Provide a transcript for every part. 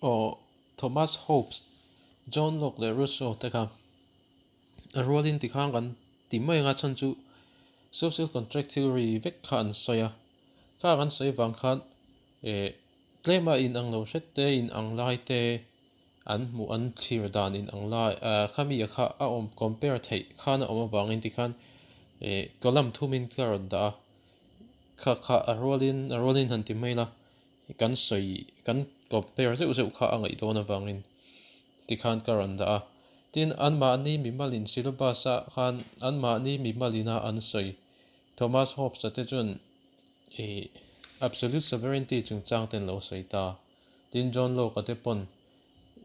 Aw Thomas Hobbes, John Locke leh Rousseau te kha a rualin tikhan kan ti mai anga chhan chu social contract theory vek kha an sawi a, kha kan sawi vang khan eh tlema in ang lo hret te in ang lai te an hmuh an thlir dan in ang lai ah khami a kha a awm compare theih khan a awm avangin tikhan eh column thumin ka rawn dah a, kha kha a rualin a rualin han ti mai ila. Kan sawi, kan compare zeuh zeuh kha a ngaih dawn avangin tikhan ka rawn dah a. Tin, anmahni mimalin syllabus ah khan anmahni mimalina an sawi Thomas Hobbes-a te chuan ih absolute sovereignty chungchang te an lo sawi ta. Tin, John Locke-a te pawn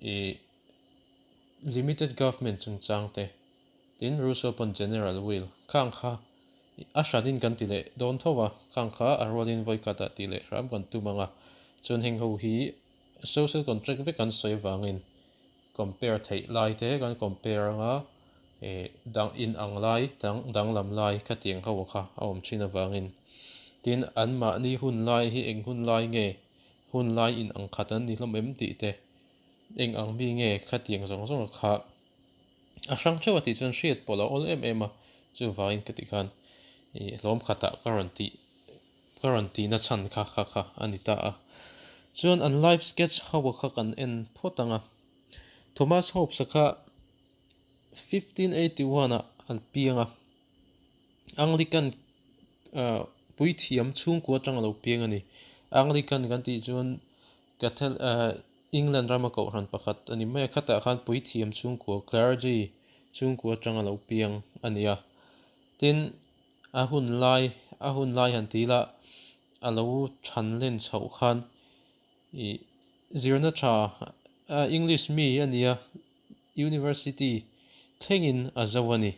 ih limited government chungchang te. Tin, Rousseau pawn General Will khang kha a hranin kan ti leh dawn tho a, khang kha a rualin vawikhatah tih leh hram kan tum ang a, chuan heng ho hi social contract vek an sawi avangin compare theih lai te kan compare ang a, eh dang in ang lai dang danglam lai khatiang ho kha a awm thin avangin. Tin, anmahni hun lai hi eng hun lai nge hun lai in ang khat an ni hlawm em tih te, eng ang mi nge khatiang zawng zawng kha A hrang theuh a tih chuan hriat pawh a awl em em a, chuvangin ka tih khan ih hlawm khatah ka rawn tih ka rawn tihna chhan kha kha kha a ni ta a. Chuan an life sketch ho kha kan en phawt ang a, Thomas Hobbes-a kha 1581 ah an piang a, Anglican puithiam chhungkua atang a lo piang a ni. Anglican kan tih chuan Catholic England rama kohhran pakhat a ni mai a, khatah khan puithiam chhungkua, clergy, chhungkua atanga lo piang a ni a. Tin, a hun lai, a hun lai han ti ila, a lo than len chhoh khan ih zirna tha, English mi a ni a, University thlengin a zo a ni.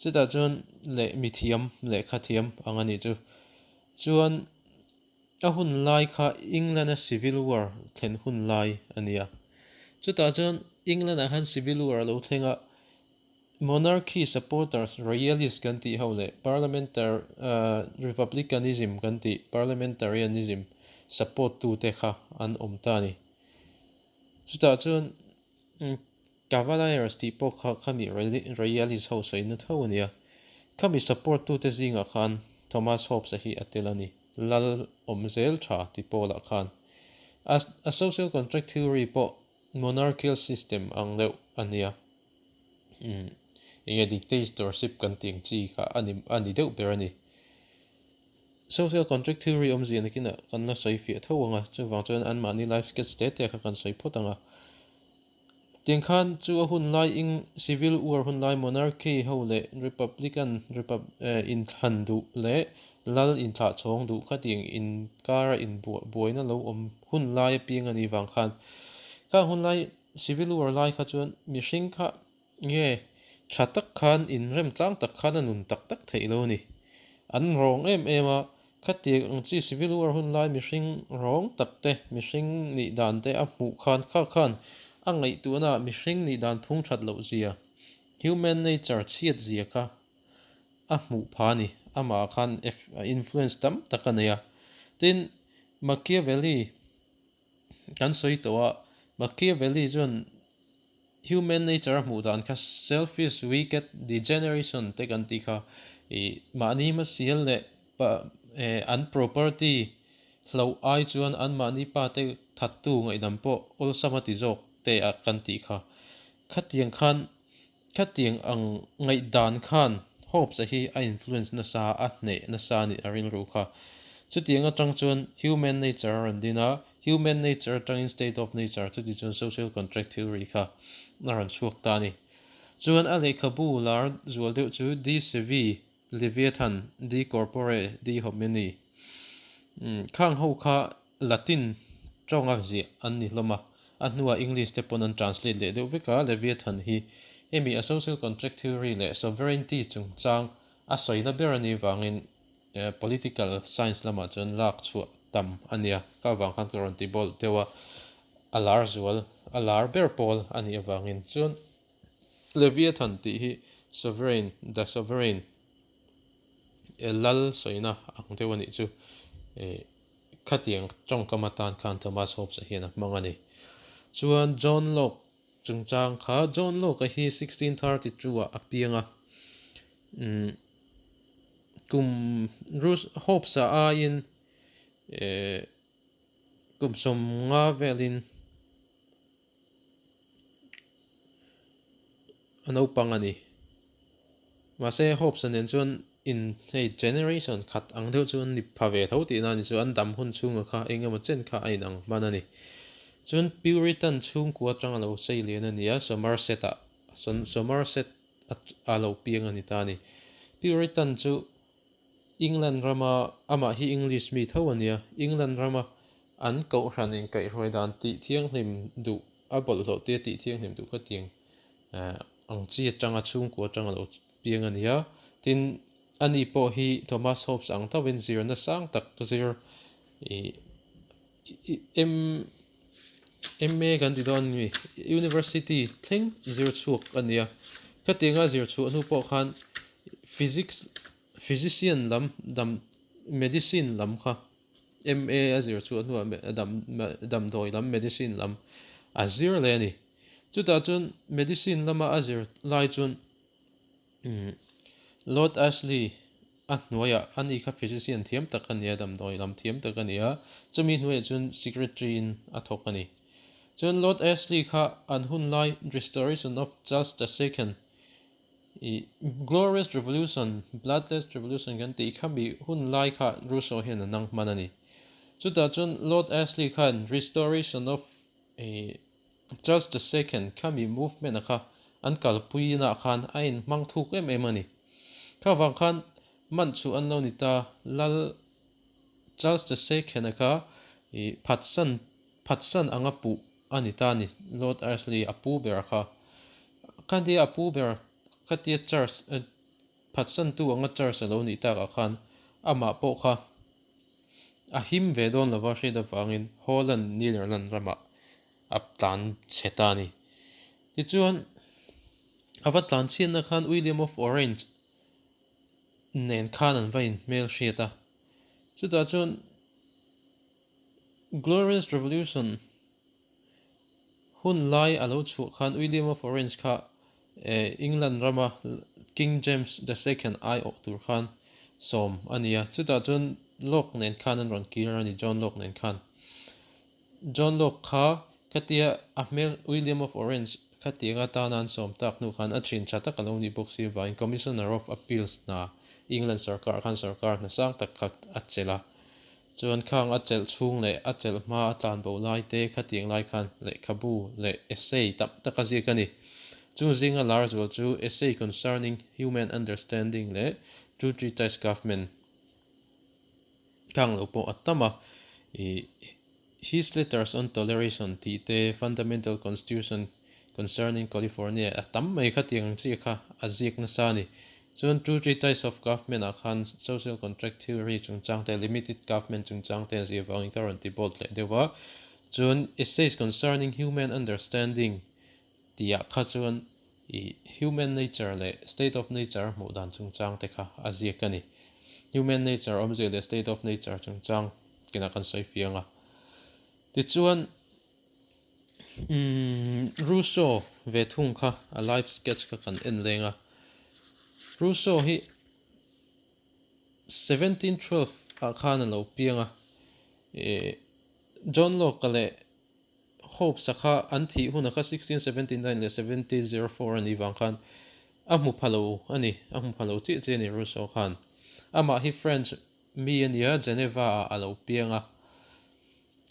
Chutah chuan leh mithiam, lehkha thiam ang a nih chu. Chuan. A hun lai kha England-a Civil War thlen hun lai a ni a. Chutah chuan England-ah khan Civil War a lo thleng a, Monarchy supporters, Royalist kan tih ho leh Parliamentar Republicanism kan tih, Parliamentarianism support tute kha an awm ta a ni. Chutah chuan Cavaliers tih pawh kha khami Royalist ho sawina tho a nia. Khami support tute zingah khan Thomas Hobbes-a hi a tel a ni. Lal awm zel tha ti pawlah khan. A a social contract theory pawh monarchial system ang deuh a nia. Umm enge dictatorship kan tih ang chi kha a ni a ni deuh ber a ni. Social contract theory awmzia nakinah kan la sawi fiah tho ang a, chuvang chuan anmahni life sketch te te kha kan sawi phawt ang a. Tiang khan chu a hun lai ing Civil War hun lai Monarchy ho leh Republican inthlan duh leh lal inthlah chhawng duh kha tiang inkara inbuah buaina lo awm hun lai apiang a nih vang khan khang hun lai Civil War lai kha chuan mihring kha Nge, tha tak khan inrem tlang tak khan a nun tak tak theih lo a ni. An rawng em em a, khatiang ang chi Civil War hun lai mihring rawng tak te, mihring nih dan te a hmuh khan kha khan a ngaihtuahna ah mihring nih dan phung that loh zia, human nature chhiat zia kha a hmuh pha a ni. Amah ah khan influence tam tak a nei a. Tin, Machiavelli Kan sawi tawh a, Machiavelli chuan human nature a hmuh dan kha selfish, wicked, degeneration te kan tih kha ih mahni hmasial leh an property hloh ai chuan anmahni pa te thattu ngaihdam pawh awlsam a ti zawk te a kan tih kha. Khatiang khan Khatiang ang ngaihdan khan Hobbes-a hi a influence nasa, a hneh nasa a nih a rilru kha. Chutiang atang chuan human nature a rawn din a, human nature atangin state of nature chuti chuan social contract theory kha a rawn chhuak ta a ni. Chuan a lehkhabu lar zual deuh chu De Civi Leviathan, De Corpore, De Homini. Khang ho kha Latin tawnga ziah an ni hlawm a, a hnuah English te pawn an translate leh deuh vek a, Leviathan hi hemi a social contract theory leh sovereignty chungchang a sawina ber a nih vangin political science lamah chuan lak chhuah tam a nia, ka avang khan ka rawn ti bold deuh a, a lar zual, a lar ber pawl a nih avangin chuan Leviathan tih hi sovereign, the sovereign, lal sawina ang deuh a nih chu. Khatiang tawngkam atan khan Thomas Hobbes-a hian a hmang a ni. Chuan John Locke chungchang kha, John Locke-a hi 1632 ah a piang a, umm kum Hobbes-a aiin eh kum 50 velin a naupang a ni. Mahse Hobbes-a nen chuan in hei generation khat ang deuh chu an ni pha ve tho tihna a ni chu an dam hun chhunga kha eng emaw chen kha a inang hman a ni. Chuan Puritan chhungkua atang a lo sei lian a ni a, Somerset ah Somerset a lo piang a ni ta a ni. Puritan chu England rama amah hi English mi tho a nia, England rama an kohhran inkaihhruai dan tih thianghlim duh a bawlhhlawh te tih thianghlim duh khatiang ang chi atanga chhungkua atanga lo piang a ni a. Tin, ani pawh hi Thomas Hobbes ang thovin zirna sang tak zir ih M MA kan ti dawn mi University thleng zir chhuak a ni a. Khatianga zir chhuah hnu pawh khan Physics Physician lam dam Medicine lam kha MA a zir chhuah hnuah damdawi lam medicine lam a zir leh a ni. Chutah chuan medicine lama a zir lai chuan Lord Ashley a hnuaiah ani kha physician thiam tak a ni a, damdawi lam thiam tak a ni a, chumi hnuaiah chuan secretary in a thawk a ni. Chuan Lord Ashley kha an hun lai Restoration of Charles the Second I Glorious Revolution, Bloodless Revolution kan tih kha mi hun lai kha Rousseau hian a nang hman a ni. Chutah chuan Lord Ashley khan Restoration of Charles the Second kha mi movement a kha an kalpui inah khan a inhmang thuk em em a ni. Kha vang khan man chu an lo ni ta, Lal Charles the Second a kha i phatsan phatsan anga puh a ni ta a ni, Lord Ashley a pu ber kha. Khantia a pu ber khatia charge phatsantu anga charge a lo nih takah khan amah pawh kha a him ve dawn lova hriat avangin Holland, Netherland ramah a tlan chhe ta a ni. Tichuan, a va tlan chhiatna khan William of Orange nen khan an va inhmel hriat a, chutah chuan Glorious Revolution hun lai a lo chhuah khan William of Orange kha England rama King James the Second aiawh tur khan sawm a ni a, chutah chuan Locke nen khan an rawn kir a ni, John Locke nen khan. John Locke kha khatia a hmel William of Orange khatiang atana an sawm tak hnu khan a thin tha tak a lo nih bawk si avangin Commissioner of Appeals hna England sorkar khan sorkar hna sang tak kha a chelh a. Chuan khang a chelh chhung leh a chelh hma a tlan bo lai te khatiang lai khan lehkhabu leh essay tam tak a ziak a ni. Chung zinga lar zual chu Essay Concerning Human Understanding leh Two Treatise Government khang lo pawh a tam a. Ih His Letters on Toleration tih te, Fundamental Constitution Concerning California a tam mai khatiang ang chi kha a ziak nasa a ni. Chuan Two Treatise of Government ah khan Social Contract Theory chungchang te, Limited Government chungchang te a zir vangin ka rawn ti bold leh deuh a. Chuan Essays Concerning Human Understanding tih ah kha chuan ih human nature leh state of nature a hmuh dan chungchang te kha a ziak a ni. Human nature awmzia leh state of nature chungchang kinah kan sawi fiang a. Tichuan. Umm Rousseau ve thung kha a life sketch kha kan en leng a, Rousseau hi 1712 ah khan a lo piang a, ih John Locke-a leh Hobbes-a kha an thih hunah kha 1679 leh 1704 a nih vang khan a hmu pha lo a ni, a hmu pha lo chiah chiah a ni Rousseau khan. Amah hi French mi a nia, Geneva ah a lo piang a.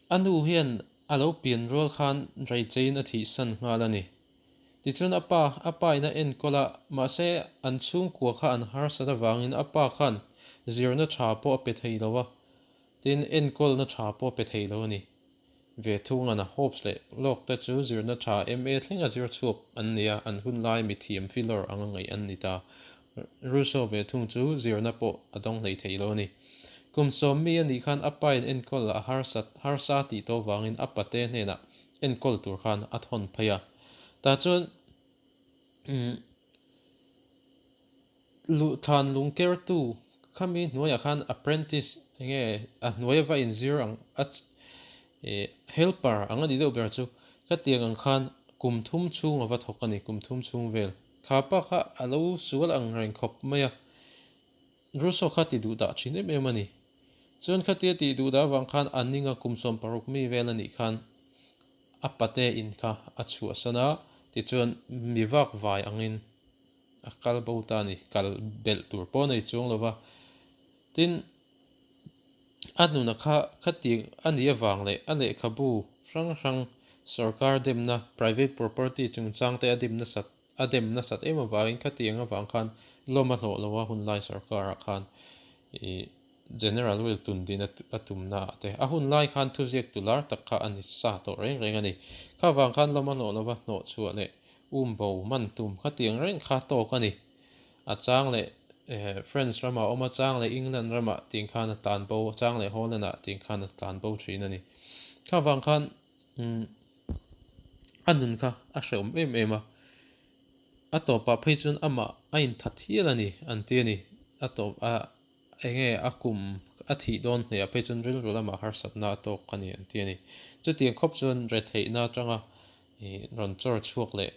A nu hian a lo pian rual khan Raicheiin a thihsan nghal a ni. Tichuan a pa, a pa in a enkawl a, mahse an chhungkua kha an harsat avangin a pa khan zirna tha pawh a pe thei lo a, tin enkawlna tha pawh a pe thei lo a ni. Ve thungan a Hobbes leh Locke te chu zirna tha MA thleng a zir chhuak an ni a, an hun lai mithiam filawr anga ngaih an ni ta. Rousseau ve thung chu zirna pawh a dawng hlei thei lo a ni. Kum sawm mi a nih khan a pain enkawl a harsat harsa tih tawh vangin a pate hnenah enkawl tur khan a thawn phei a. Tah chuan luhthlan lungkertu khami hnuaiah khan apprentice enge a hnuai va inzir ang a helper ang a nih deuh ber chu. Khatiang ang khan kum thum chhung a va thawk a ni, kum thum chhung vel. Kha pa kha a lo sual ang reng khawp mai a, Rousseau kha ti duh dah thin em em a ni. Chuan khatia tih duh dah avang khan a ninga kum 60 mi vel a nih khan a pate in kha a chhuahsan a, tichuan mi vak vai angin a kal bo ta a ni, kal belh tur pawh a nei chuang lo va. Tin, a nuna kha khatiang a nih avang leh a lehkhabu hrang hrang sorkar demna, private property chungchang te a dem nasat a dem nasat em avangin khatiang avang khan lawm a hlawh lo a hunlai sorkarah khan ih General Will tun din a tumna ah te a hunlai khan thuziak tu lar tak kha a ni sa tawh reng reng a ni. Kha vang khan lawm a hlawh lo va hnawh chhuah leh um bo man tum khatiang reng kha tawk a ni. A chang leh France ramah a awm a, chang leh England ramah tiang khan a tlan bo, chang leh Holland ah tiang khan a tlan bo thin a ni. Kha vang khan a nun kha a hrehawm em em a, a tawpah phei chuan amah a inthat hial a ni an ti a ni. A tawp a enge a kum a thih dawn hneah phei chuan rilru lamah harsatna a tawk a ni an ti a ni. Chutiang khawp chuan retheihna atanga rawn chawr chhuak leh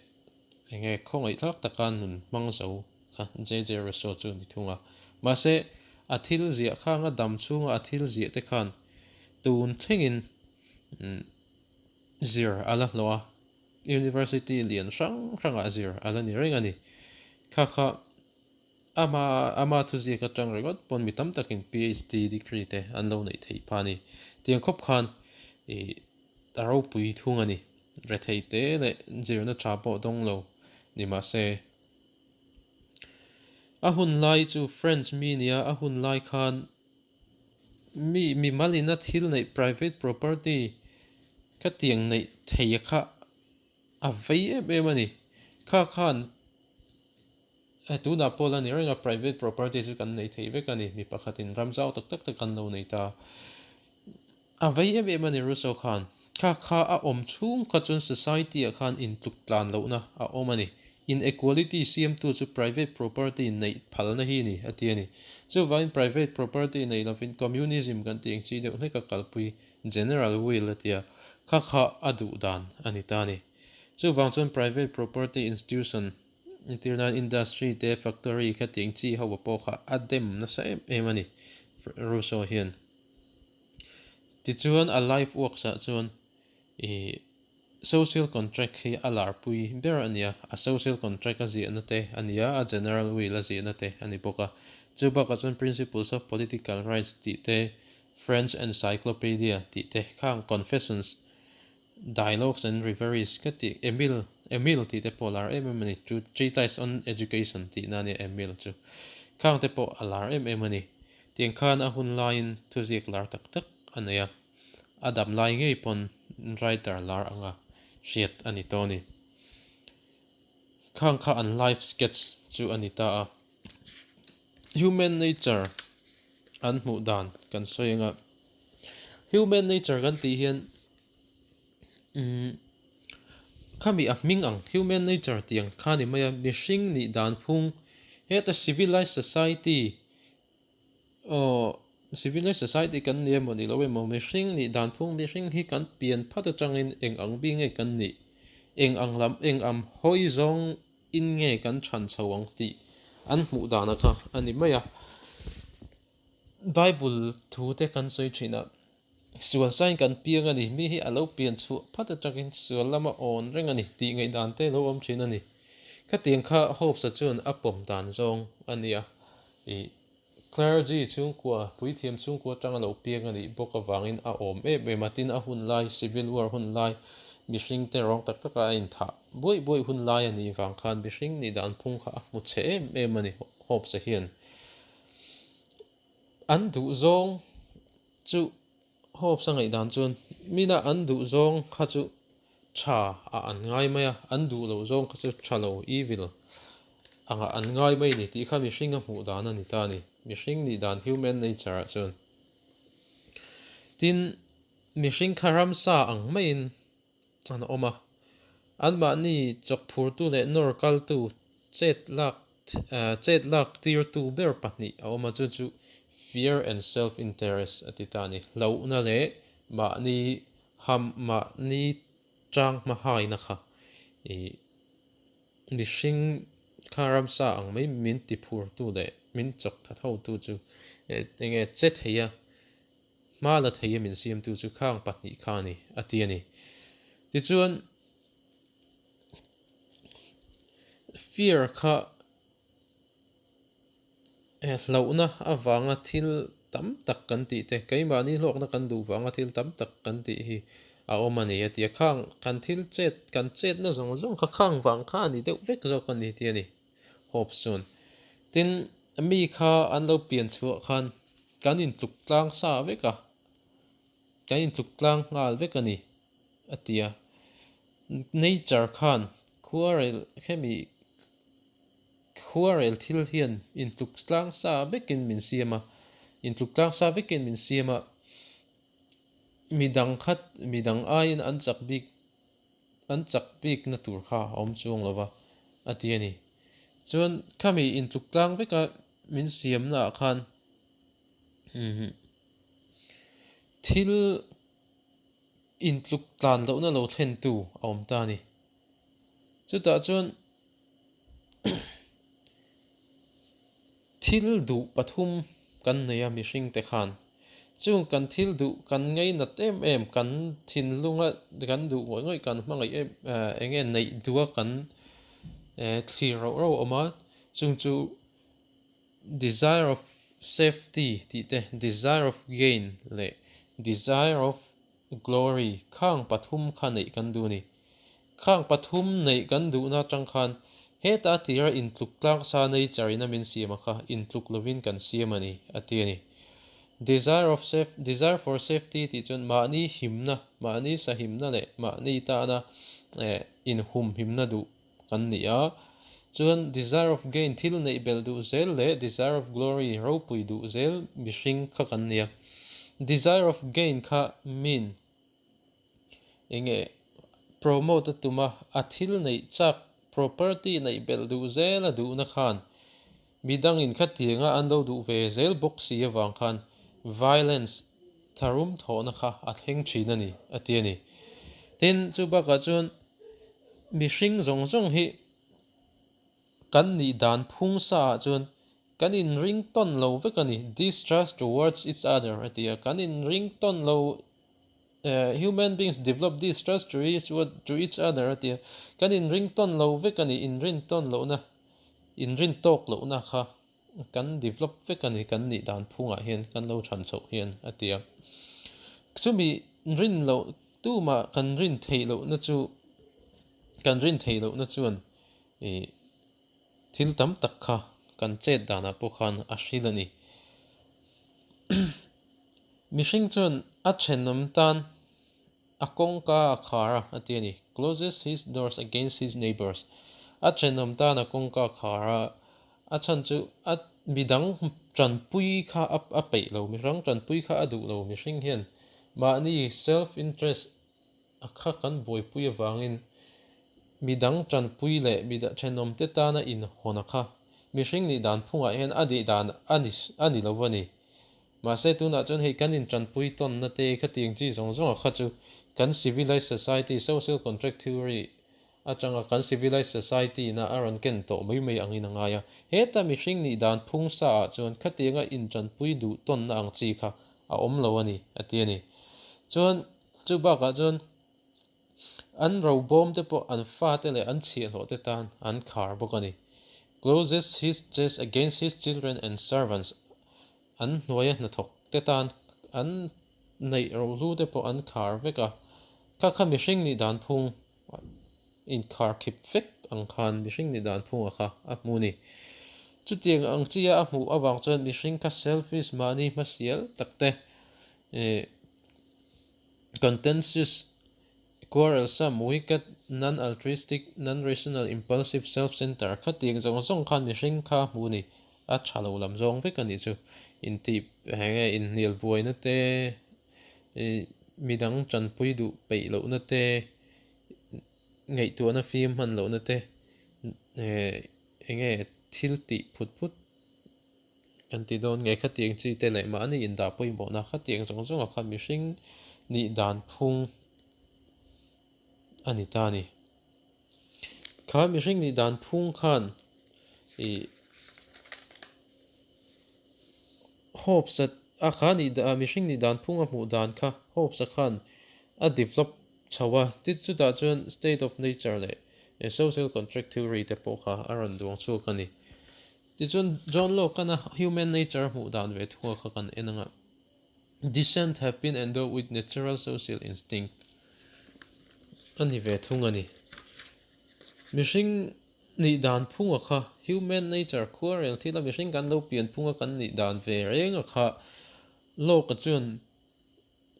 enge khawngaihthlak taka nun hmang zo kha JJ Rousseau chu ni thung a. Mahse, a thil ziah khang a dam chhunga a thil ziah te khan tun thlengin zir a la hlawh a, University lian hrang hrangah zir a la ni reng a ni. Kha kha ama ama thuziak atang ringawt pawn mi tam takin PhD degree te an lo neih theih phah a ni. Tiang khawp khan ih a ropui thung a ni. Rethei te leh zirna tha pawh dawng lo ni mah se. A hun lai chu French mi nia a hun lai khan mi mimal ina thil neih private property khatiang neih thei kha a vei em em a ni. Kha khan tunah pawh la ni reng a private property chu kan nei thei vek a ni. Mi pakhatin ram zau tak tak te kan lo nei ta. A vei em em a ni Rousseau khan. Kha kha a awm chhung kha chuan society ah khan intluk tlan lohna a awm a ni. Inequality siamtu chu private property neih phalna hi ni a ti a ni. Chuvangin private property nei lovin communism kan tih ang chi deuh hlek a kalpui general will a ti a, kha kha a duh dan a ni ta a ni. Chuvang chuan private property institution entir nan industry te factory kha tih ang chi ho pawh kha a dem nasa em em a ni Rousseau hian. Tichuan a life works ah chuan ih social contract hi a larpui ber a nia, a social contract a ziahna te a nia, a general will a ziahna te a ni bawk a. Chu bakah chuan principles of political rights tih te, French encyclopedia tih te khang confessions, dialogues and reveries ka tih Emile, Emile tih te pawh a lar em em a ni, chu treatise on education tihna a nia Emile chu. Khang te pawh a lar em em a ni. Tiang khan a hun laiin thuziak lar tak tak a nei a, a dam lai ngei pawn writer lar anga hriat a ni tawh a ni. Khang kha an life sketch chu a ni ta a. Human nature an hmuh dan kan sawi anga human nature kan tih hian umm khami a hming ang human nature tih ang kha a ni mai a, mihring nih dan phung heta civilized society Aw, civilized society kan ni emaw ni lo emaw, mihring nih dan phung mihring hi kan pian phat atangin eng ang bi nge kan nih, eng ang lam eng am hawi zawng in nge kan chhan chho ang tih an hmuh dana kha a ni mai a. Bible thu te kan sawi thin a, sual sain kan piang a ni, mi hi a lo pian chhuah phat atangin sual lama awn reng a ni tih ngaihdan te lo awm thin a ni. Khatiang kha Hobbes-a chuan a pawm dan zawng a nia. Ih, clergy chhungkua, puithiam chhungkua atanga lo piang a nih bawk avangin a awm em em a, tin a hun lai, civil war hun lai, mihring te rawng tak taka a inthah buaih buaih hun lai a nih vang khan mihring nih dan phung kha a hmu chhe em em a ni Hobbes-a hian. An duh zawng chu Hobbes-a ngaihdan chuan mina an duh zawng kha chu tha ah an ngai mai a, an duh loh zawng kha chu tha lo, evil, angah an ngai mai ni tih kha mihring a hmuh dan a ni ta a ni. Mihring nih dan, human nature, ah chuan. Tin, mihring kha ramsa ang maiin an awm a, anmahni chawkphurtu leh nawr kaltu chet lak chet lak tirtu ber pahnih a awm a, chu chu fear and self interest a ti ta a ni. Hlauhna leh mahni ham mahni. Chang hma haina kha ih mihring kha ramsa ang mai min ti phurtu leh min chawk tha thotu chu enge che thei a, hma la thei a min siamtu chu khang pahnih kha a ni a ti a ni. Tichuan fear kha Hlauhna avanga thil tam tak kan tih te, keimahni hlawkna kan duh vanga thil tam tak kan tih hi a awm a ni a ti a. Khang kan thil chet, kan chetna zawng zawng kha khang vang kha a ni deuh vek zawk a ni ti a ni Hobbes chuan. Tin, mi kha an lo pian chhuah khan kan intluk tlang sa vek a, kan intluk tlang nghal vek a ni a ti a. Nature khan khuarel hemi Khuarel thil hian intluk tlang sa vekin min siam a, intluk tlang sa vekin min siam a, midang khat midang aiin an chak bik an chak bikna tur kha a awm chuang lo va, a ti a ni. Chuan khami intluk tlang veka min siamnaah khan thil intluk tlan lohna lo thlentu a awm ta a ni. Chutah chuan Thil duh pathum kan nei a mihringte khan. Chung kan thil duh kan ngainat em em, kan thinlunga kan duh ngawih ngawih, kan hmangaih em eng nge neih duha kan thlir rauh rauh a awm a, chung chu desire of safety tih te, desire of gain leh desire of glory khang pathum kha neih kan duh a ni. Khang pathum neih kan duhna atang khan heta tira intluk tlang sa nature in a min siam a kha intluk lovin kan siam a ni, a ti a ni. Desire of safe, desire for safety tih chuan mahni himna, mahni sahimna leh mahni tana inhumhimna duh kan ni a. Chuan desire of gain thil neih belh duh zel leh desire of glory ropui duh zel mihring kha kan ni a. Desire of gain kha min Enge promote a tum a, a thil neih chak property neih belh duh zel a duhna khan midangin khatianga an lo duh ve zel bawk si avang khan violence tharum thawhna kha a thleng thin a ni a ti a ni. Tin, chu bakah chuan mihring zawng zawng hi kan nih dan phung sa ah chuan Kan inring tawn lo vek a ni, distrust towards each other a ti a, kan inring tawn lo, human beings develop distrust to each to each other a ti a, kan inring tawn lo vek a ni, inrin tawn lohna, inrin tawk lohna kha kan develop vek a ni, kan nih dan phungah hian kan lo chhan chhoh hian a ti a. Chumi rin loh tumah kan rin theih lohna chu kan rin theih lohna chuan ih Thil tam tak kha kan chet danah pawh khan a hril a ni. Mihring chuan a thenawm tan a kawngka a khar a, a ti a ni. Closes his doors against his neighbours. A thenawm tan a kawngka a khar a, a chhan chu a midang tanpui kha a peih lo, mihrang tanpui kha a duh lo. Mihring hian mahni self interest a kha kan buaipui avangin midang tanpui leh mi thenawmte tana inhawn a kha mihring nih dan phungah hian a nih dan a ni a ni lo a ni. Mahse tunah chuan hei kan intanpui tawnna te khatiang chi zawng zawng a kha chu kan civilized society social contract theory atanga kan civilized society na a rawn ken tawh mai mai angin a ngai a. Heta mihring nih dan phung sa ah chuan khatianga intanpui duh tawnna ang chi kha a awm lo a ni a ti a ni. Chuan Chu bakah chuan an robawm te pawh an fate leh an chhiahhlawh te tan an khar bawk a ni. Closes his chest against his children and servants An hnuaia hnathawk te tan an neih rohlu te pawh an khar vek a, kha kha mihring nih dan phung inkhar khip vek ang khan mihring nih dan phunga kha a hmu ni. Chutiang ang chia a hmuh avang chuan mihring kha selfish mahni hmasial tak te Contentious, quarrelsome, wicked, non-altruistic, non-rational, impulsive, self-centered khatiang zawng zawng khan mihring kha hmu ni a tha lo lam zawng vek a nih chu. Intih heng nge inhnial buaina te, midang tanpui duh peih lohna te, ngaihtuahna fim hman lohna te, eng nge thil tih phut phut Kan ti dawn nge khatiang chi te leh mahni indah pawimawhna khatiang zawng zawnga kha mihring nih dan phung a ni ta a ni. Kha mihring nih dan phung khan ih Hobbes-a a kha nih mihring nih dan phung a hmuh dan kha Hobbes-a khan a develop chho a, ti chutah chuan state of nature leh social contract theory te pawh kha a rawn duang chhuak a ni. Tichuan John Locke-ana human nature a hmuh dan ve thunga kha kan en anga Descent have been endowed with natural social instinct a ni ve thung a ni. Mihring nih dan phunga kha, human nature, khuarel thila mihring kan lo pian phunga kan nih dan ve reng a kha Locke-a chuan,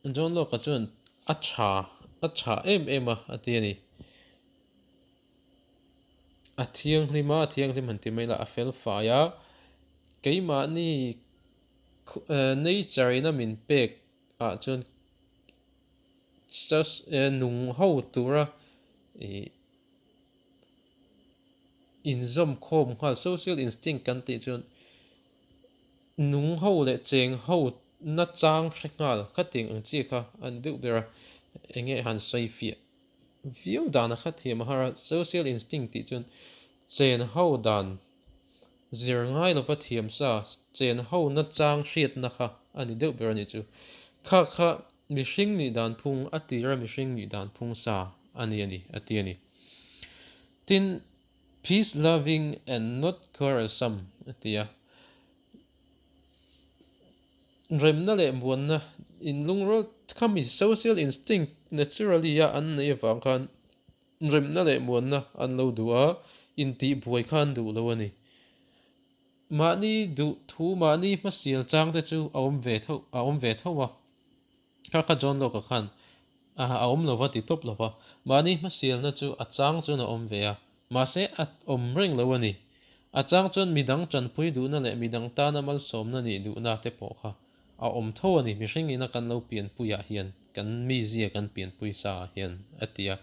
John Locke-a chuan a tha, a tha em em a, a ti a ni. A thianghlim a, a thianghlim han ti mai la, a fel fai a, keimahni Nature in a min pek ah chuan nung ho tura ih inzawm khawm nghal social instinct kan tih chuan nung ho leh cheng ho na chang hre nghal khatiang ang chi kha a ni deuh ber a, enge han sawi fiah viau dan a kha thiam a har a, social instinct tih chuan chen ho dan Zir ngai lova thiam sa chen ho na chang hriatna kha a ni deuh ber a nih chu. Kha kha mihring nih dan phung a tira mihring nih dan phung sa a ni a ni a ti a ni. Tin, peace loving and not quarrelsome a ti a. Remna leh muanna inlungrual kha mi social instinct naturally a an neih avang khan Remna leh muanna an lo duh a, intihbuai kha an duh lo a ni. Mahni duh thu, mahni hmasial chang te chu a awm ve tho, a awm ve tho a. Kha kha John Locke-a khan a awm lo va ti tawp lo va, mahni hmasialna chu a chang chuan a awm ve a, mahse a awm reng lo a ni. A chang chuan midang tanpui duhna leh midang tana malsawmna nih duhna te pawh kha a awm tho a ni, mihring ina kan lo pianpuiah hian, kan mizia kan pianpui sa ah hian, a ti a.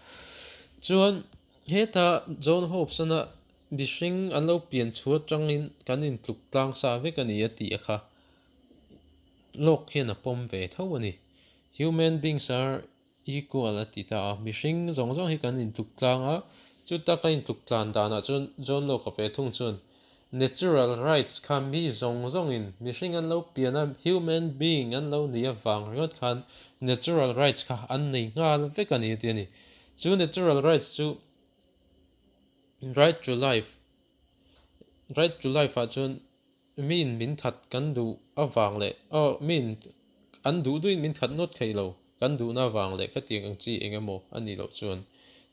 Chuan heta John Hobson-a mihring an lo pian chhuah atangin kan intluk tlang sa vek a ni a tih a kha Locke hian a pawm ve tho a ni. Human beings are equal a ti ta a, mihring zawng zawng hi kan intluk tlang a, chuta ka intluk tlan danah chuan John Locke-a ve thung chuan natural rights kha mi zawng zawngin mihring an lo pian a, human being an lo nih avang ringawt khan natural rights kha an nei nghal vek a ni a ti a ni. Chu natural rights chu right to life, right to life ah chuan Miin min that kan duh avang leh aw miin an duh duhin min that ngawt thei lo kan duhna avang leh khatiang ang chi eng emaw a nih loh chuan.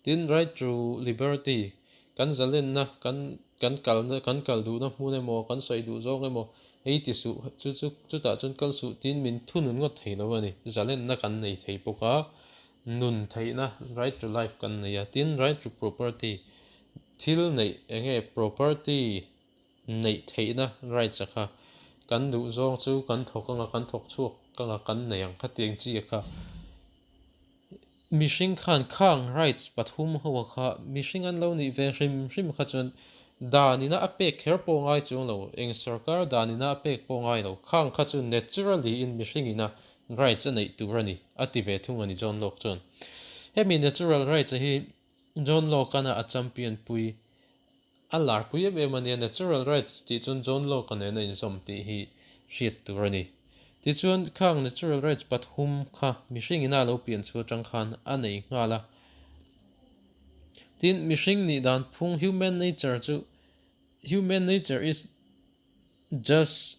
Tin, right to liberty, kan zalenna, kan kan kalna kan kal duhna hmun emaw kan sawi duh zawng emaw hei ti suh chu chu chutah chuan kal suh tiin min thunun ngawt thei lo a ni. Zalenna kan nei thei bawk a, nun theihna right to life kan nei a. Tin, right to property, thil neih eng nge property neih theihna rights a kha kan duh zawng chu kan thawk anga kan thawk chhuak anga kan nei ang khatiang chi a kha mihring khan khang rights pathum ho a kha mihring an lo nih ve hrim hrim kha chuan dan ina a pek kher pawh ngai chuang lo eng sorkar dan ina a pek pawh ngai lo khang kha chu naturally in mihring ina rights a neih tur a ni a ti ve thung a ni John Locke chuan hemi natural rights a hi John Locke-ana a champion pui a lar pui em em a nia, natural rights tih chuan John Locke-a nen a inzawm tih hi hriat tur a ni. Tichuan, khang natural rights pathum kha mihring ina a lo pian chu atang khan a nei nghal a. Tin, mihring nih dan phung human nature chu human nature is just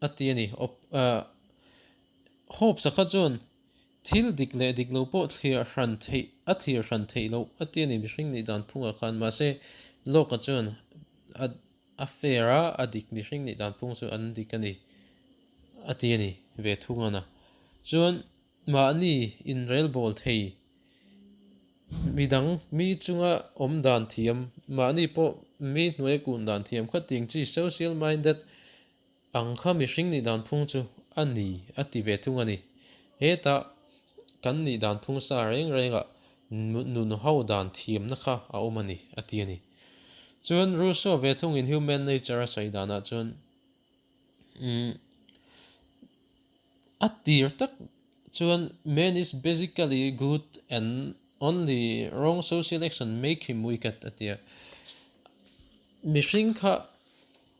a ti a ni. Hobbes-a kha chuan thil dik leh dik lo pawh thlir hran theih a thlir hran theih loh a ti a ni mihring nih dan phungah khan. Mahse, Locke-a chuan a a fair a, a dik mihring nih dan phung chu an dik a ni a ti a ni ve thung a na. Chuan mahni inrelbawl thei midang mi chunga awm dan thiam, mahni pawh mi hnuaia kun dan thiam kha ting chi social minded Ang kha mihring nih dan phung chu a ni a ti ve thung a ni. Hetah kan nih dan phung sa reng rengah nun ho dan thiamna kha a awm a ni a ti a ni. Chuan Rousseau ve thungin human nature a sawi danah chuan umm a tir tak chuan man is basically good and. Only wrong social action make him wicked a ti a. Mihring kha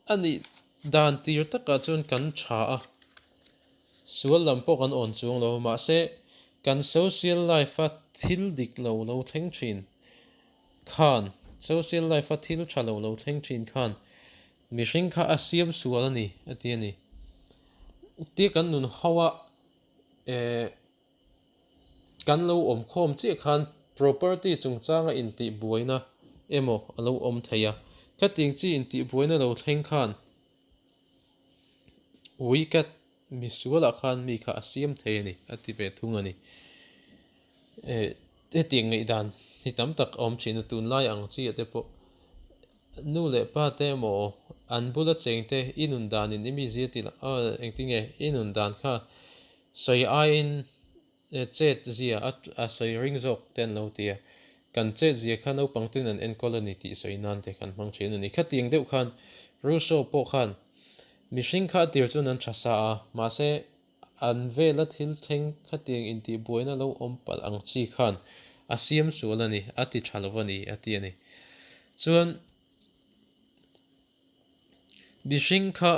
a nih dan tir takah chuan kan tha a, sual lam pawh kan awn chuang lo a, mahse kan social life a thil dik lo lo thleng thin khan, social life a thil tha lo lo thleng thin khan mihring kha a siam sual a ni a ti a ni. Tia kan nun ho a eh. Kan lo awm khawm chiah khan property chungchanga intihbuaina emaw a lo awm thei a, khatiang chi intihbuaina lo thleng khan wicket misualah khan mi kha a siam thei a ni a ti ve thung a ni. Hetiang ngaihdan hi tam tak a awm thin a, tunlai ang chiah te pawh nu leh pa te emaw an bula cheng te i nun danin i mizia tih lah engtinge i nun dan kha Sawi aiin chet zia a sawi ring zawk te an lo ti a, kan chet zia kha naupang ten an enkawl a ni tih sawi nan te kan hmang thin a ni. Khatiang deuh khan Rousseau pawh khan mihring kha a tir chuan an tha sa a, mahse an vela thil thleng khatiang intihbuaina lo awm palh ang chi khan a siam sual a ni, a ti tha lo a ni a ti a ni. Chuan mihring kha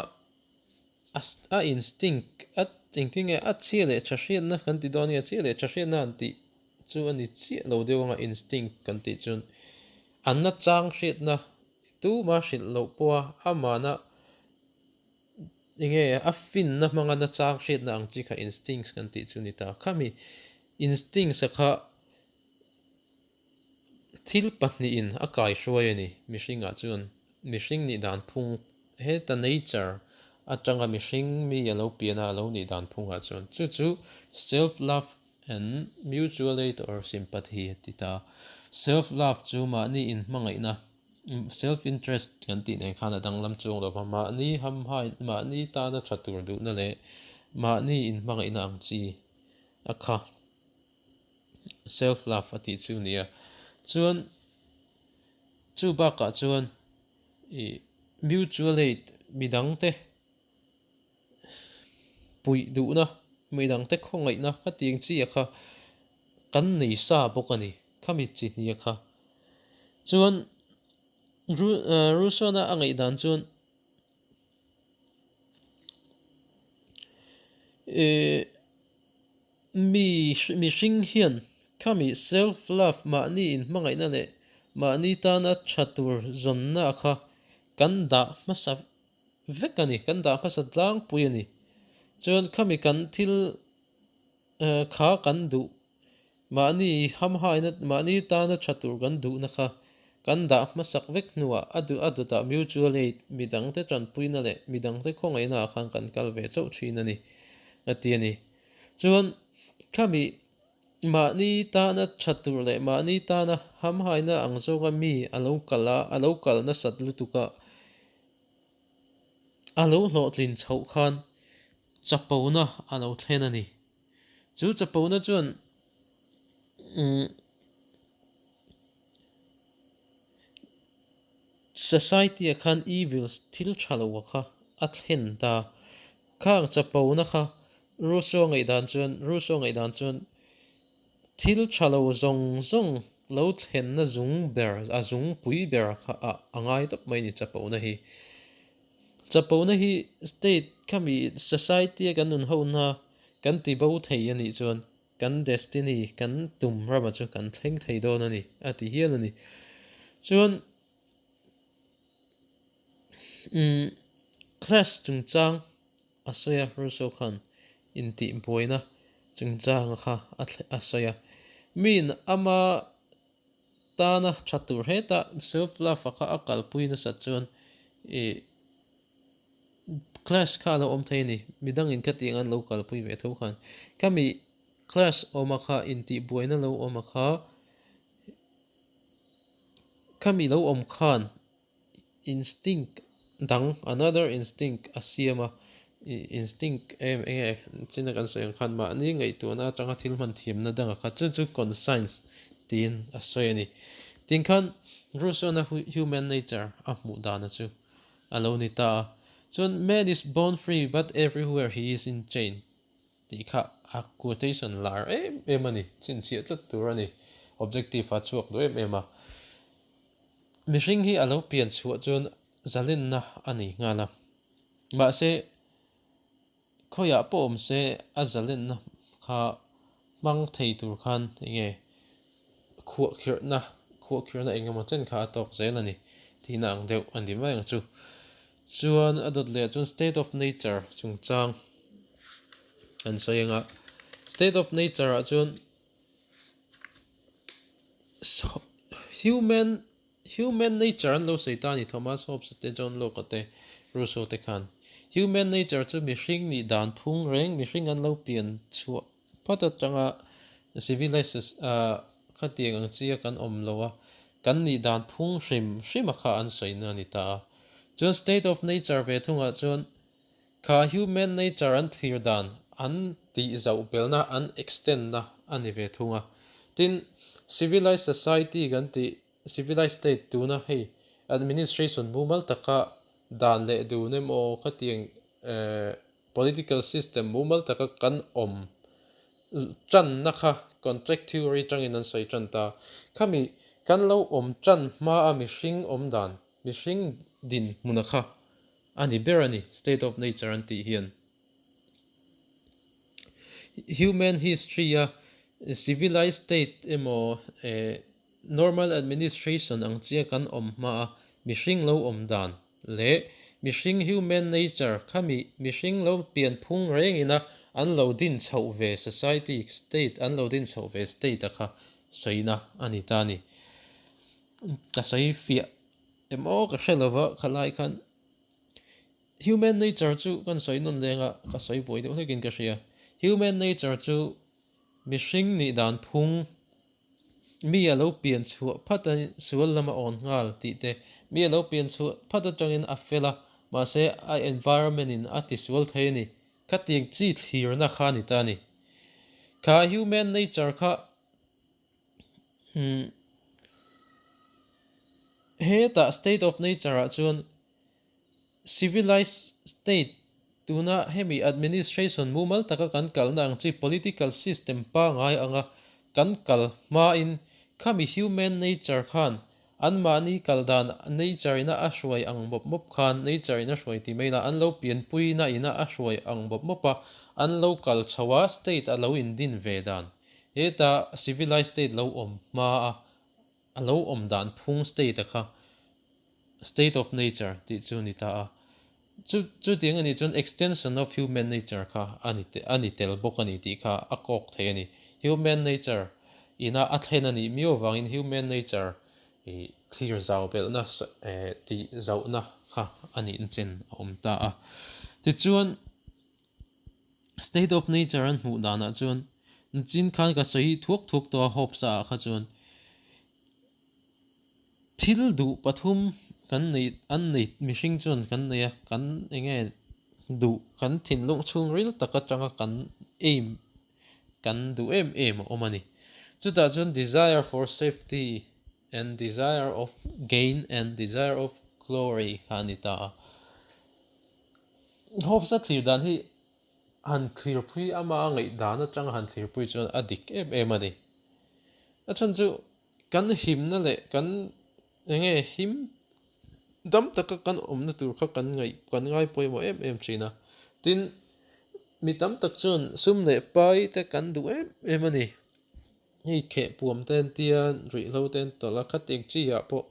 A instinct, a engtin nge a chhia leh tha hriatna kan ti dawn nge a chhia leh tha hriatna han tih chu a ni chiah lo deuh anga instinct kan tih chuan a nachang hriatna tuma hrilh loh pawha amahna enge a finna hmanga nachang hriatna ang chi kha instincts kan tih chu a ni ta. Khami instincts-a kha Thil pahnihin a kaihruai a ni. Mihringah chuan mihring nih dan phung heta nature atanga mihring mi a lo pian a, a lo nih dan phungah chuan chu chu self love and mutual aid or sympathy a ti ta a. Self love chu mahni inhmangaihna, self interest kan tih nen khan a danglam chuang lo va, mahni hamhai, mahni tana tha tur duhna leh mahni inhmangaihna ang chi a kha. Self love a tih chu nia. Chuan chu bakah chuan ih mutual aid midangte puih duhna, midangte khawngaihna ka tih ang chi a kha kan nei sa bawk a ni, khami chi hnia kha. Chuan Rousseau-na a ngaihdan chuan ih Mi mihring hian khami self love mahni inhmangaihna leh mahni tana tha tur zawnna kha kan dah hmasa vek a ni, kan dah hmasa tlangpui a ni. Chuan khami kan thil kha kan duh Mahni hamhaina, mahni tana tha tur kan duhna kha kan dah hmasak vek hnuah a duh a dawtah mutual aid, midangte tanpuina leh midangte khawngaihna ah khan kan kal ve chauh thin a ni, a ti a ni. Chuan khami mahni tana tha tur leh mahni tana hamhaina ang zawnga mi a lo kal a, a lo kal nasat lutuk a, a lo hlawhtlin chhoh khan chapona a lo thlen a ni. Chu chapona chuan society ah khan evils thil tha lo kha a thlen ta. Khang chapona kha Rousseau ngaihdan chuan Rousseau ngaihdan chuan thil tha lo zawng zawng lo thlenna zung ber a zung pui ber kha ah a ngai tawp mai a ni chapona hi. Chapona hi state khami society a kan nun ho na kan ti bo thei a nih chuan kan destiny kan tum rama chu kan thleng thei dawn a ni a ti hial a ni. Chuan umm class chungchang a sawi a Rousseau khan intihbuaina chungchanga kha a sawi a. Miin ama tana tha tur heta self love a kha a kalpui nasat chuan ih class kha a lo awm thei a ni. Midangin khatiang an lo kalpui ve tho khan khami class awma kha intihbuaina lo awm a kha khami lo awm khan Instinct dang, another instinct, a siam a, instinct em eng nge china kan sawi ang khan mahni ngaihtuahna atanga thil hman thiamna danga kha chu chu conscience tiin a sawi a ni. Tin khan Rousseau-na human nature a hmuh dana chu a lo ni ta a. Chuan man is born free but everywhere he is in chain tih kha a quotation lar em em a ni, chhinchhiah tlat tur a ni. Objective a chhuak duh em em a. Mihring hi a lo pian chhuah chuan zalenna a nei nghal a. Mahse, khawiah pawh awm se a zalenna kha hmang thei tur khan enge khuahkhirhna, khuahkhirhna eng emaw chen kha a tawk zel a ni tihna ang deuh a ni mai ang chu. Chuan a dawt leh chuan state of nature chungchang an sawi ang a, state of nature ah chuan human human nature an lo sawi ta a ni Thomas Hobbes te John Locke te Rousseau te khan human nature chu mihring nih dan phung reng mihring an lo pian chhuah phat atanga civilizes ah khatiang ang chia kan awm lo a kan nih dan phung hrim hrim a kha an sawina a ni ta a chuan state of nature ve thungah chuan Kha human nature an thlir dan an tih zauh belna an extend na a ni ve thung a. Tin, civilized society kan tih civilized state tuna hei administration mumal taka dan leh dun emaw khatiang political system mumal taka kan awm tanna kha contract theory tangin an sawi tan ta. Khami kan lo awm tan hmaa mihring awm dan, mihring dinhmuna kha A ni ber a ni, state of nature an tih hian. Human history a civilized state emaw normal administration ang chia kan awm hma a mihring lo awm dan leh mihring human nature khami mihring lo pian phung reng ina an lo din chhoh ve society state an lo din chhoh ve state a kha sawina a ni ta a ni. Ka sawi fiah Emaw ka hre lova khalai khan human nature chu kan sawi nawn leng a, ka sawi buai deuh hlekin ka hria. Human nature chu mihring nih dan phung mi a lo pian chhuah phat a sual lam a awn nghal tih te, mi a lo pian chhuah phat atangin a fel a, mahse a environment in a tisual thei a ni. Khatiang chi thlirna kha a ni ta a ni. Kha human nature kha Hetah state of nature ah chuan civilized state tuna hemi administration mumal taka kan kalna ang chi political system pangai anga kan kal hmain khami human nature khan anmahni kal dan nature ina a hruai ang mawp mawp khan nature ina hruai ti mai la an lo pianpuina ina a hruai ang mawp mawp a an lo kal chho a state a lo indin ve dan Heta civilized state lo awm hma a, a lo awm dan phung state a kha state of nature tih chu ni ta a. Chu chutiang a nih chuan extension of human nature kha a ni a ni tel bawk a ni tih kha a kawk thei a ni. Human nature ina a thlen a nih miau avangin human nature ih thlir zau belhna tih zauhna kha a nih chen a awm ta a. Tichuan. State of nature an hmuh danah chuan chin khan ka sawi thuak thuak tawh a Hobbes-a ah kha chuan thil duh pathum kan nei an nei mihring chuan kan nei a kan eng nge duh kan thinlung chhungril tak atanga kan aim kan duh em em a awm a ni. Chutah chuan desire for safety and desire of gain and desire of glory kha a ni ta a. Hobbes-a thlir dan hi han thlirpui ama a ngaih dan atanga han thlirpui chuan a dik em em a ni. A chhan chu kan himna leh kan eng nge him dam taka kan awmna tur kha kan ngaih kan ngai pawimawh em em thin a. Tin, mi tam tak chuan sum leh pai te kan duh em em a ni. Hei khehpuam te an tia, ruihhlo te an tawlh a, khatiang chi ah pawh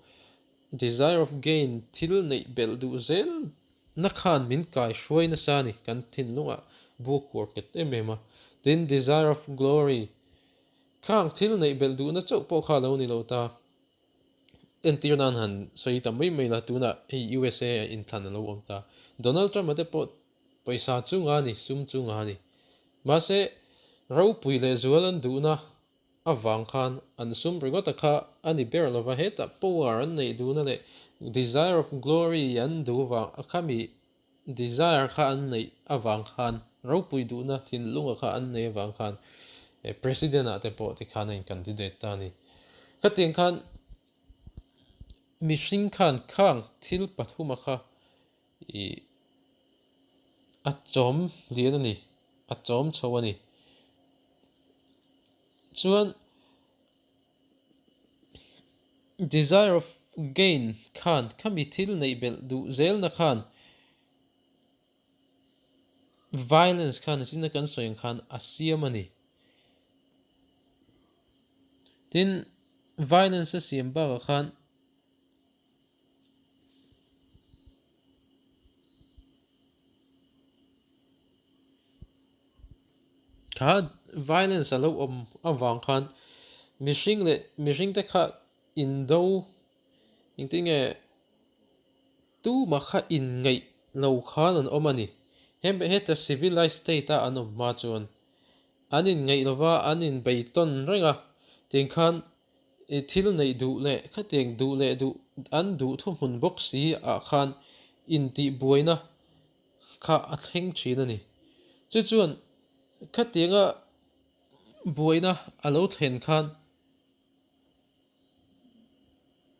Desire of gain, thil neih belh duh zel na khan min kai hruai nasa a ni, kan thinlungah bu a kuar nghet em em a. Tin, desire of glory, khang thil neih belh duhna chauh pawh kha a lo ni lo ta. Entir nan han sawi ta mai mai la, tunah hei USA ah inthlan a lo awm ta. Donald Trump-a te pawh pawisa chu nga a ni, sum chu nga a ni. Mahse, ropui leh zual an duhna avang khan an sum ringawt a kha a ni ber lova, hetah power an neih duhna leh desire of glory an duh vang a khami desire kha an neih avang khan ropui duhna thinlunga kha an neih avang khan president ah te pawh tikhan a in candidate ta a ni. Khatiang khan mihring khan khang thil pathuma kha ih a chawm lian a ni, a chawm chho a ni. Chuan Desire of gain khan khami thil neih belh duh zelna khan violence khan zina kan sawi ang khan a siam a ni. Tin, violence a siam bakah khan Kha violence a lo awm avang khan mihring leh mihring te kha indo engtin nge tumah kha inngaih lo khan an awm a ni. Heta civilized state a an awm hma chuan an inngaih lova an inbeitawn reng a, tiang khan I thil neih duh leh khatiang duh leh duh an duh thuhmun bawk si ah khan intihbuaina kha a thleng thin a ni. Chu chuan khatianga buaina a lo thlen khan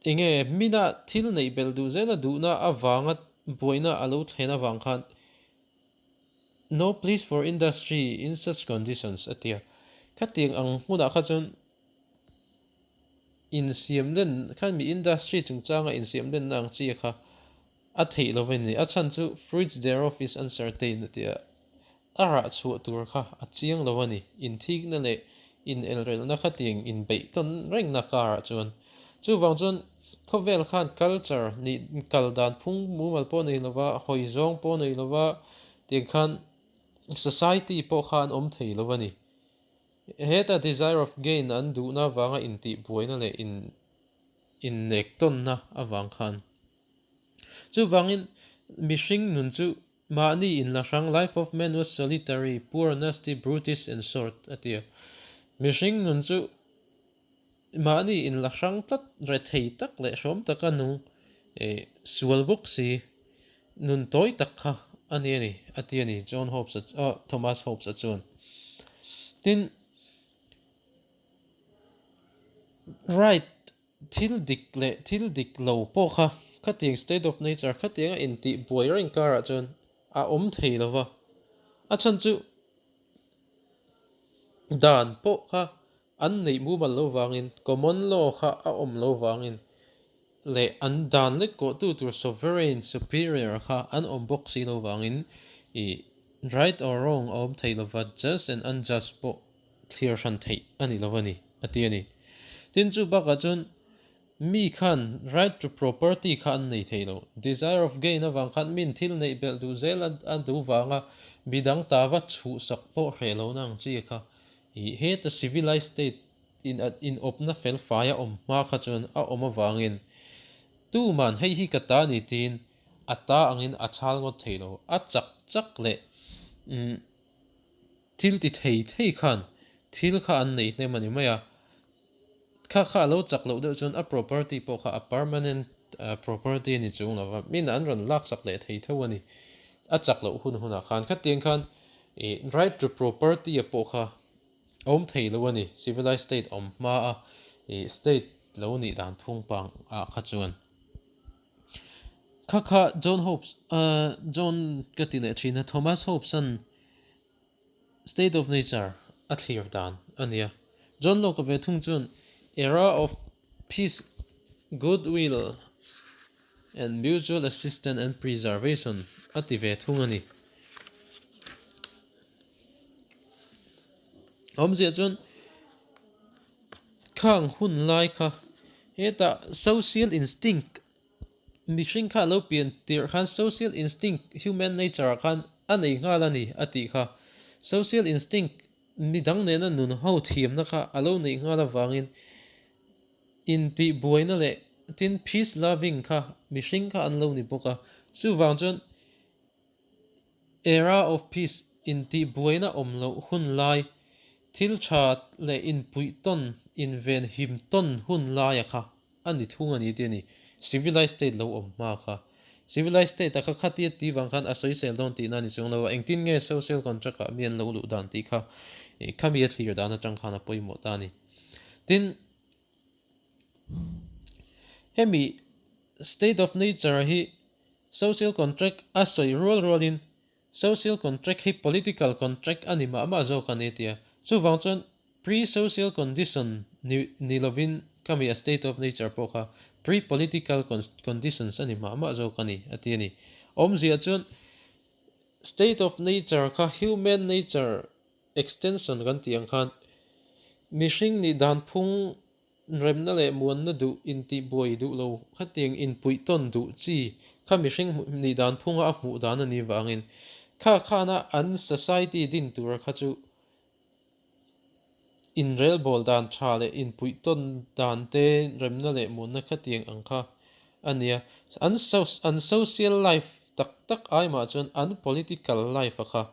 enge mina thil neih belh duh zela duhna avanga buaina a lo thlen avang khan No place for industry in such conditions a ti a. Khatiang ang hmunah kha chuan Insiam len khan mi industry chungchanga insiam lenna ang chi kha a theih lo a ni. A chhan chu fruits thereof is uncertain a ti a, a rah chhuah tur kha a chiang lo a ni. Inthikna leh inelrelna khatiang inbeih tawn rengna karah chuan. Chuvang chuan khawvel khan culture nih kal dan phung mumal pawh nei lova, hawi zawng pawh nei lova tiang khan society pawh kha an awm thei lo a ni. Heta desire of gain an duhna avanga intihbuaina leh in innektawnna avang khan. Chuvangin mihring nun chu mahni inla hrang, life of man was solitary, poor, nasty, brutish and short a ti a. Mihring nun chu mahni inla hrang tlat, rethei tak leh hrawm taka nung, sual bawk si, nun tawi tak kha a ni a ni, a ti a ni, John Hobbes a, Thomas Hobbes a chuan. Tin, right thil dik leh thil dik lo pawh kha khatiang state of nature khatianga intih buai reng karah chuan a awm thei lo va, a chhan chu dan pawh kha an neih mumal lo vangin common law kha a awm lo vangin leh an dan lek kawhtu tur sovereign superior kha an awm bawk si lo vangin ih right or wrong a awm thei lova just and unjust pawh thlir hran theih a ni lo a ni a ti a ni. Tin chu bakah chuan mi khan right to property kha an nei thei lo. Desire of gain avang khan min thil neih belh duh zel a duh vanga midang ta va chhuhsak pawh hreh lohna ang chi kha ih heta civilized state In inawpna fel fai a awm hma kha chuan a awm avangin tuman hei hi ka ta ni tiin a ta angin a chhal ngawt thei lo. A chak chak leh thil ti thei thei khan thil kha an nei hnem a ni mai a. Kha kha a lo chak loh deuh chuan a property pawh kha a permanent property a ni chung lo va, min an rawn laksak leh thei tho a ni. A chak loh hun hunah khan khatiang khan right to property a pawh kha Awm thei lo a ni, civilized state awm hma a ih state lo nih dan phung pang ah kha chuan. Kha kha John Hobbes ah John ka ti leh thin a, Thomas Hobbes an state of nature a thlir dan a nia. John Locke ve thung chuan era of peace, goodwill and mutual assistance and preservation a ti ve thung a ni. Awmzia chuan khang hun lai kha hetah social instinct mihring kha a lo pian tirh khan social instinct human nature ah khan a nei nghal a ni a tih kha. Social instinct midang nena nun ho thiamna kha a lo neih nghal avangin intihbuaina leh tin peace loving kha mihring kha an lo ni bawk a. Chuvang chuan Era of Peace intihbuaina awm loh hun lai, thil tha leh inpuih tawn, inven him tawn hun laia kha a ni thung a ni tih a ni. Civilized state lo awm hma kha. Civilized state a kha khatia ti vang khan a sawisel dawn tihna a ni chuang lo a, engtin nge social contract ah mi an lo luh dan tih kha khami a thlir dan atang khan a pawimawh ta a ni. Tin, Hemi state of nature hi social contract a sawi rual rualin social contract hi political contract a ni mah mah zawk a ni tia. Chuvang chuan pre-social condition ni ni lovin. Khami a state of nature pawh kha pre-political conditions a ni mah mah zawk a ni, a ti a ni. Awmzia chuan state of nature kha human nature extension kan tih ang khan mihring nih dan phung remna leh muanna duh intihbuai duh lo khatiang inpuih tawn duh chi kha mihring nih dan phunga a hmuh dan a nih vangin kha khana an society din tura kha chu inrelbawl dan tha leh inpuih tawn dan te remna leh muanna khatiang ang kha a nia. An an social life tak tak ai mah chuan an political life a kha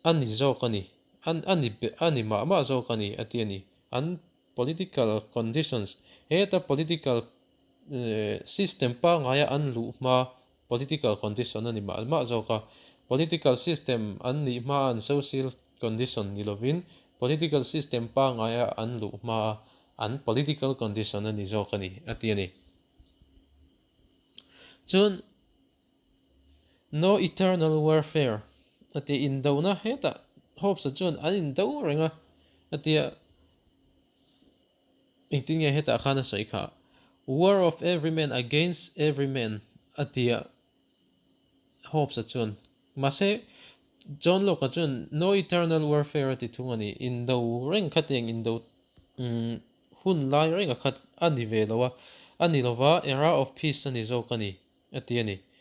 a ni zawk a ni, an a ni a ni mah mah zawk a ni a ti a ni. An political conditions heta political system pangaia an luh hma political condition a ni mah mah zawk a. Political system an nih hma an social condition ni lovin political system pangaia an luh hma an political condition a ni zawk a ni a ti a ni. Chuan no eternal warfare a ti indona hetah Hobbes-a chuan an indo reng a a tia engtin nge hetah khan a sawi kha war of every man against every man a tia Hobbes-a chuan mahse John Locke-a chuan no eternal warfare a ti thung a ni indo reng khatiang indo hun lai reng a khat a ni ve lo a a ni lova era of peace a ni zawk a ni a ti a ni.